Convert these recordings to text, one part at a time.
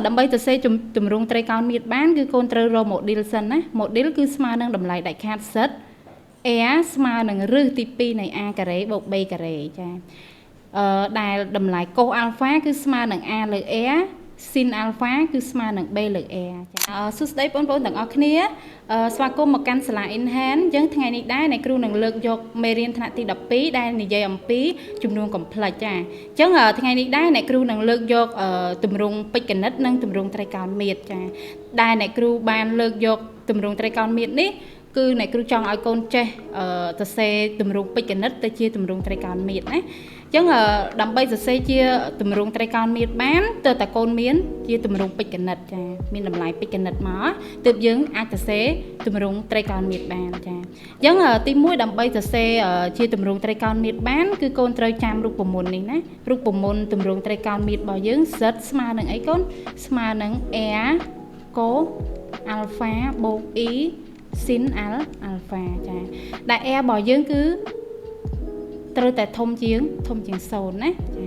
ដើម្បីសរសេរទម្រង់ត្រីកោណមាត្របានគឺកូនត្រូវរក model សិនណា model គឺស្មើនឹងតម្លៃដាច់ខាតសិត r ស្មើនឹងឫសទី2នៃ a ការ៉េបូក b ការ៉េចាដែលតម្លៃកូសអាល់ហ្វាគឺស្មើនឹង a លើ r ស៊ីនអាល់ហ្វាគឺស្មើនឹង b លើ r ចាសួស្តីបងប្អូនទាំងអស់គ្នាស្វាគមន៍មកកាន់សាលា InHand អញ្ចឹងថ្ងៃនេះដែរអ្នកគ្រូនឹងលើកយកមេរៀនថ្នាក់ទី12ដែលនិយាយអំពីចំនួន complex ចាអញ្ចឹងថ្ងៃនេះដែរអ្នកគ្រូនឹងលើកយកទម្រង់ពេជ្រគណិតនិងទម្រង់ត្រីកោណមាត្រចាដែលអ្នកគ្រូបានលើកយកទម្រង់ត្រីកោណមាត្រនេះគឺអ្នកគ្រូចង់ឲ្យកូនចេះសរសេរទម្រង់ពេជ្រគណិតទៅជាទម្រង់ត្រីកោណមាត្រណាអញ្ចឹងដើម្បីសរសេរជាទម្រង់ត្រីកោណមាត្របានទើបតែកូនមានជាទម្រង់ពេជ្រគណិតចាមានតម្លៃពេជ្រគណិតមកទើបយើងអាចសរសេរទម្រង់ត្រីកោណមាត្របានចាអញ្ចឹងទី1ដើម្បីសរសេរជាទម្រង់ត្រីកោណមាត្របានគឺកូនត្រូវចាំរូបមន្តនេះណារូបមន្តទម្រង់ត្រីកោណមាត្ររបស់យើង z ស្មើនឹងអីកូនស្មើនឹង r កូសអាល់ហ្វាបូក e ស៊ីនអាល់ហ្វាចាដែល r របស់យើងគឺត្រូវតែធំជាង0ណាចាអ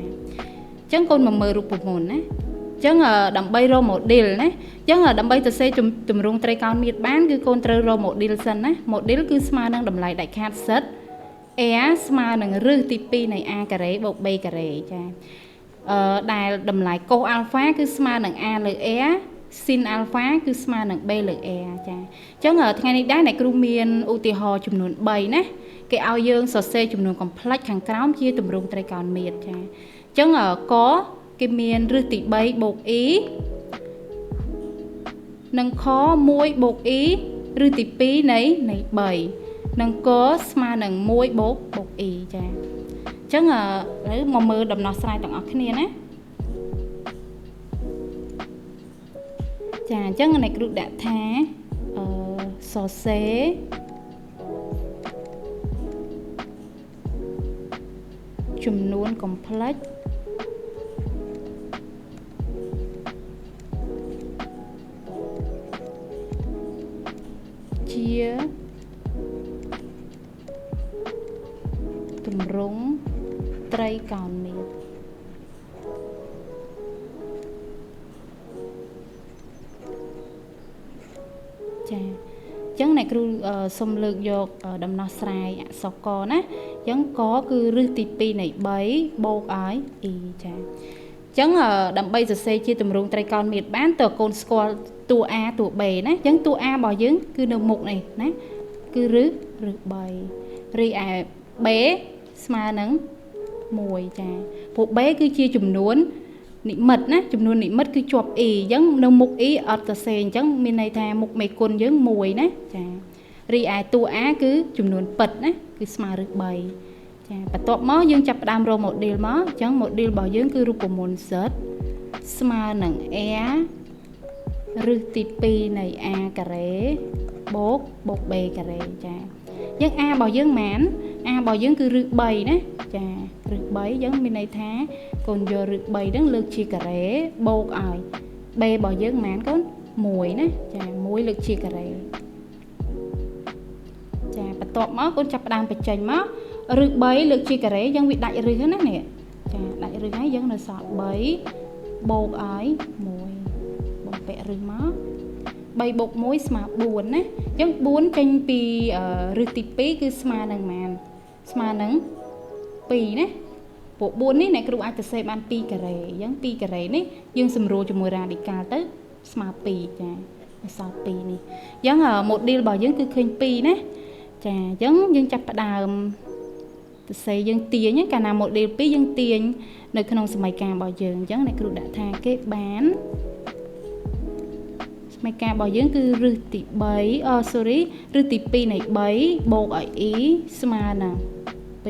ញ្ចឹងកូនមកមើលរូបមន្តណាអញ្ចឹងដើម្បីរក model ណាអញ្ចឹងដើម្បីសរសេរទម្រង់ត្រីកោណមាត្របានគឺកូនត្រូវរក model សិនណា model គឺស្មើនឹងតម្លៃដាច់ខាតសិត r ស្មើនឹងឫសទី2នៃ a ការ៉េបូក b ការ៉េចាដែលតម្លៃកូសអាល់ហ្វាគឺស្មើនឹង a លើ r ស៊ីនអាល់ហ្វាគឺស្មើនឹង b លើ r ចាអញ្ចឹងថ្ងៃនេះដែរអ្នកគ្រូមានឧទាហរណ៍ចំនួន3ណាគេឲ្យយើងសរសេរចំនួន complex ខាងក្រោមជាទម្រង់ត្រីកោណមាត្រចាអញ្ចឹងកគេមានឫសទី3បូក e និងខ1បូក e ឫសទី2នៃ3និងកស្មើនឹង1បូក e ចាអញ្ចឹងឥឡូវមកមើលដំណោះស្រាយទាំងអស់គ្នាណាចាអញ្ចឹងអ្នកគ្រូដាក់ថាសរសេរចំនួន complex ជាទម្រង់ត្រីកោណមាត្រចាអញ្ចឹងអ្នកគ្រូសូមលើកយកដំណោះស្រាយអក្សរកណាអញ្ចឹងកគឺឫសទី2នៃ3បូកឲ្យ e ចាអញ្ចឹងដើម្បីសរសេរជាទម្រង់ត្រីកោណមាត្របានតើកូនស្គាល់តួ a តួ b ណាអញ្ចឹងតួ a របស់យើងគឺនៅមុខនេះណាគឺឫស3រីឯ b ស្មើនឹង1ចាព្រោះ b គឺជាចំនួននិមិត្តណាចំនួននិមិត្តគឺជាប់ e អញ្ចឹងនៅមុខ e អត់សរសេរអញ្ចឹងមានន័យថាមុខមេគុណយើង1ណាចារីឯតួ a គឺចំនួនពិតណាគឺស្មើឫស3ចាបន្ទាប់មកយើងចាប់ផ្ដើមរក model មកអញ្ចឹង model របស់យើងគឺរូបមន្ត z ស្មើនឹង r ឫសទី2នៃ a ការ៉េបូក b ការ៉េចាយើង a របស់យើងប៉ុន្មាន a របស់យើងគឺឫស3ណាចាឫស3អញ្ចឹងមានន័យថាកូនយកឫស3ហ្នឹងលើកជាការ៉េបូកឲ្យ b របស់យើងប៉ុន្មានកូន1ណាចា1លើកជាការ៉េចាបន្ទាប់មកកូនចាប់ផ្ដើមបញ្ចេញមកឫស3លើកជាការ៉េយើងវាដាច់ឫសណានេះចាដាច់ឫសហើយយើងនៅសល់3បូកឲ្យ1បំពាក់ឫសមក3បូក1ស្មើ4ណាអញ្ចឹង4ចេញពីឫសទី2គឺស្មើនឹងប៉ុន្មានស្មើនឹង2ណាព្រោះ4នេះអ្នកគ្រូអាចសរសេរបាន2ការ៉េអញ្ចឹង2ការ៉េនេះយើងសម្រួលជាមួយរ៉ាឌីកាល់ទៅស្មើ2ចាសល់2នេះអញ្ចឹង model របស់យើងគឺឃើញ2ណាចាអញ្ចឹងយើងចាប់ផ្ដើមសរសេរយើងទាញកាលណា model 2យើងទាញនៅក្នុងសមីការរបស់យើងអញ្ចឹងអ្នកគ្រូដាក់ថាគេបានសមីការរបស់យើងគឺឫសទី3ឫសទី2នៃ3បូកឲ្យ e ស្មើនឹង2អ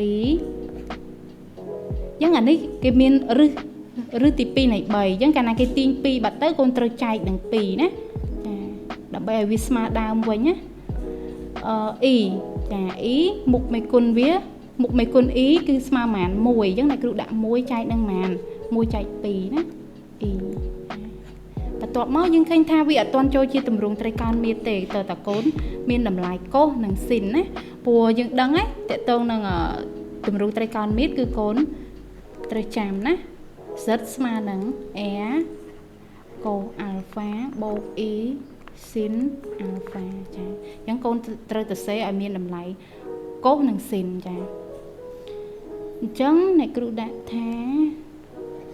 ញ្ចឹងអានេះគេមានឫសទី2នៃ3អញ្ចឹងកាលណាគេទាញ2បាត់ទៅកូនត្រូវចែកនឹង2ណាចាដើម្បីឲ្យវាស្មើដើមវិញណាe ចា e មុខមេគុណវាមុខមេគុណ e គឺស្មើប៉ុន្មាន1អញ្ចឹងអ្នកគ្រូដាក់1ចែកនឹងប៉ុន្មាន1ចែក2ណា e បន្ទាប់មកយើងឃើញថាវាអត់ទាន់ចូលជាទម្រង់ត្រីកោណមាត្រទេតើតាកូនមានតម្លៃកូសនិងស៊ីនណាព្រោះយើងដឹងហើយតកតងនឹងទម្រង់ត្រីកោណមាត្រគឺកូនត្រូវចាំណា z ស្មើនឹង r កូសអាល់ហ្វាបូក e ស៊ីនអាល់ហ្វាចាអញ្ចឹងកូនត្រូវទៅសេឲ្យមានតម្លៃកូសនិងស៊ីនចាអញ្ចឹងអ្នកគ្រូដាក់ថា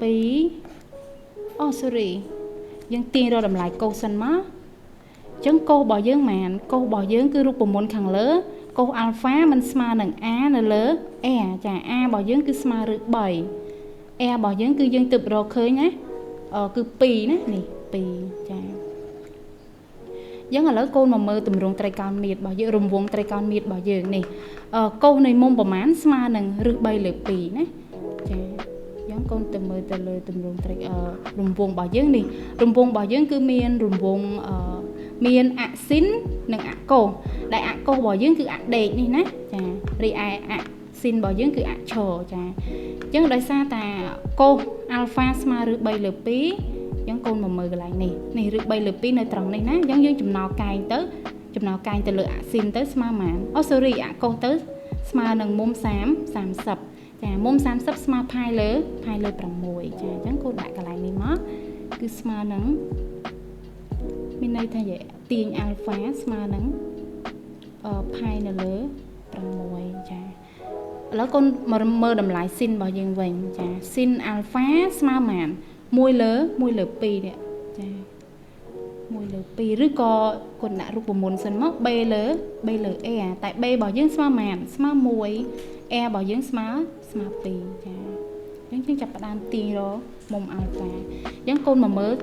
2អូ sorry យើងទាញរកតម្លៃកូសសិនមកអញ្ចឹងកូសរបស់យើងម៉ានកូសរបស់យើងគឺរូបមន្តខាងលើកូសអាល់ហ្វាมันស្មើនឹង a នៅលើ r ចា a របស់យើងគឺស្មើឬ3 r របស់យើងគឺយើងទើបរកឃើញណាគឺ2ណានេះ2ចាយើងឥឡូវកូនមកមើលទម្រង់ត្រីកោណមាត្ររបស់យើងរង្វង់ត្រីកោណមាត្ររបស់យើងនេះកូសនៃមុំប្រមាណស្មើនឹងឫស3លើ2ណាចាអញ្ចឹងកូនទៅមើលទៅលើទម្រង់ត្រីរង្វង់របស់យើងនេះរង្វង់របស់យើងគឺមានរង្វង់មានអស៊ីននិងអកូសដែលអកូសរបស់យើងគឺអដេកនេះណាចារីឯអស៊ីនរបស់យើងគឺអឈរចាអញ្ចឹងដោយសារតាកូសអាល់ហ្វាស្មើឬ3លើ2អញ្ចឹងកូនមកមើលកន្លែងនេះនេះឬ3លើ2នៅត្រង់នេះណាអញ្ចឹងយើងចំណោលកែងទៅចំណោលកែងទៅលើអស៊ីនទៅស្មើប៉ុន្មានអូ sorry អកូសទៅស្មើនឹងមុំ30ចាមុំ30ស្មើផាយលើ6ចាអញ្ចឹងកូនដាក់កន្លែងនេះមកគឺស្មើនឹងមានន័យថាទាញអាល់ហ្វាស្មើនឹងផាយនៅលើ6ចាឥឡូវកូនមើលតម្លៃស៊ីនរបស់យើងវិញចាស៊ីនអាល់ហ្វាស្មើប៉ុន្មាន1លើ1លើ2នេះចា1លើ2ឬក៏កូនដាក់រូបមន្តសិនមក b លើ b លើ a តែ b របស់យើងស្មើប៉ុន្មានស្មើ1 a របស់យើងស្មើ2ចាអញ្ចឹងយើងចាប់ផ្ដើមទាញរកមុំអាល់ហ្វាអញ្ចឹងកូនមកមើល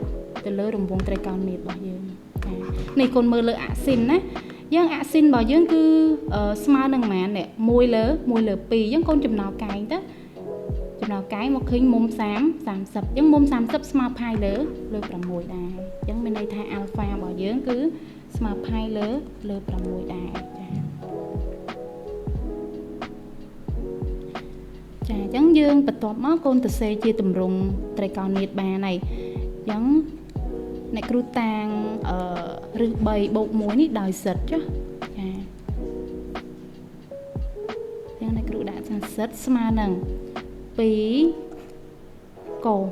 ទៅលើរង្វង់ត្រីកោណមាត្ររបស់យើងចានេះកូនមើលលើអស៊ីនណាយើងអស៊ីនរបស់យើងគឺស្មើនឹងប៉ុន្មាននេះ1លើ1លើ2អញ្ចឹងកូនចំណោលកែងទៅចំណោលកែងមកឃើញមុំ30 30អញ្ចឹងមុំ30ស្មើផាយលើ6ដែរអញ្ចឹងមានន័យថាអាល់ហ្វារបស់យើងគឺស្មើផាយលើ6ដែរចាចាអញ្ចឹងយើងបន្ទាប់មកកូនទៅសេជាទម្រង់ត្រីកោណមាត្របានហើយអញ្ចឹងអ្នកគ្រូតាងឫស3បូក1នេះដោយសិតចុះចាអញ្ចឹងអ្នកគ្រូដាក់ថាសិតស្មើនឹង2កូស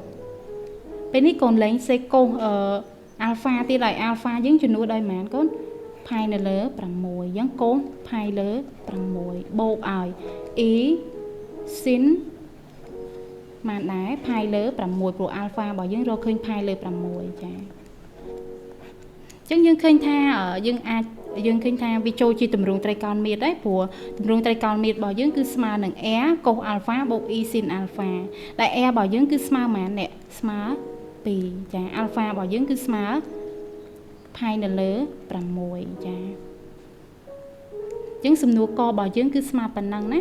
ពេលនេះកូនលែងសេកូសអាល់ហ្វាទៀតហើយអាល់ហ្វាយើងជំនួសដោយប៉ុន្មានកូនផាយនៅលើ6អញ្ចឹងកូសផាយលើ6បូកឲ្យ e ស៊ីនបានដែរផាយលើ6ព្រោះអាល់ហ្វារបស់យើងរកឃើញផាយលើ6ចាអញ្ចឹងយើងឃើញថាយើងឃើញថាវាចូលជាទម្រង់ត្រីកោណមាត្រដែរព្រោះទម្រង់ត្រីកោណមាត្ររបស់យើងគឺស្មើនឹង r កូសអាល់ហ្វាបូក e ស៊ីនអាល់ហ្វាដែល r របស់យើងគឺស្មើប៉ុន្មាននេះស្មើ2ចាអាល់ហ្វារបស់យើងគឺស្មើផាយនៅលើ6ចាអញ្ចឹងសំណួរករបស់យើងគឺស្មើប៉ុណ្ណឹងណា